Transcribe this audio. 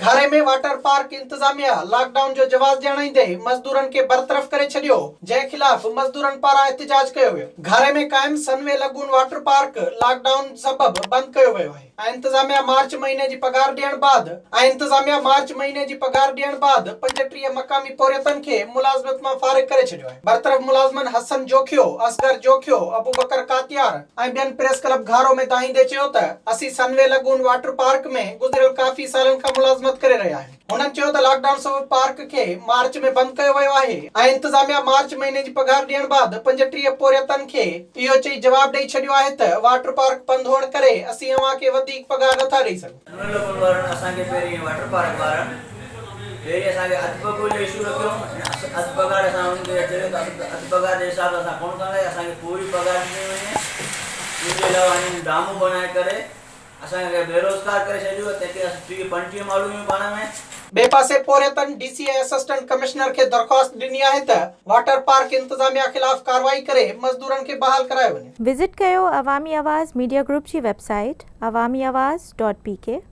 گهاري ۾ water park انتظاميا lock down جو جواز ڄاڻائيندي مزدورن کي برطرف ڪري ڇڏيو، جنهن خلاف مزدورن پاران احتجاج ڪيو ويو. گهاري ۾ قائم Sunway lagoon water park lockdown سبب بند ڪيو ويو آهي ۽ انتظاميا مارچ مهيني جي پگهار ڏيڻ بعد ۽ انتظاميا مارچ مهيني جي پگهار ڏيڻ بعد 35 مقامي پورهيتن کي ملازمت مان فارغ ڪري ڇڏيو آهي. برطرف ملازمن حسن جوکيو، اصغر جوکيو، ابوبڪر ڪاتيار ۽ ٻين پريس ڪلب گهارو ۾ دانهيندي چيو ته اسين سن وي لگون واٽر پارڪ ۾ گذريل ڪافي سالن کان ملازمت ڪري رهيا آهيون. هنن چيو ته لاڪ ڊائون سبب پارڪ کي مارچ ۾ بند ڪيو ويو آهي ۽ انتظاميا مارچ مهيني جي پگهار ڏيڻ بعد 35 پورهيتن کي اهو چئي جواب ڏئي ڇڏيو آهي ته واٽر پارڪ بند هئڻ ڪري اسين اوهان کي وڌيڪ پگهار نٿا ڏئي سگهون. سن وي لگون وارن اسان کي پهرين واٽر پارڪ وارن پهرين اسان کي اڌ پگهار جو اشو رکيو ۽ اڌ پگهار اسان انهن کي چيو ته اڌ پگهار جي حساب سان اسان ڪونه ڪنداسين اسان کي پوري پگهار ڏني وڃي ان جي علاوه هنن ڊرامو بڻائي ڪري اسان کي بيروزگار ڪري ڇڏيو تنهن ڪري اسين 30 25 ماڻهو آهيون پاڻ ۾. ٻئي پاسي پورهيتن ڊي سي ۽ اسسٽنٽ ڪمشنر کي درخواست ڏني آهي ته واٽر پارڪ انتظاميا خلاف ڪارروائي ڪري مزدورن کي بحال ڪرايو وڃي. وزٽ ڪيو عوامي آواز ميڊيا گروپ جي web site Awami Awaz dot P K.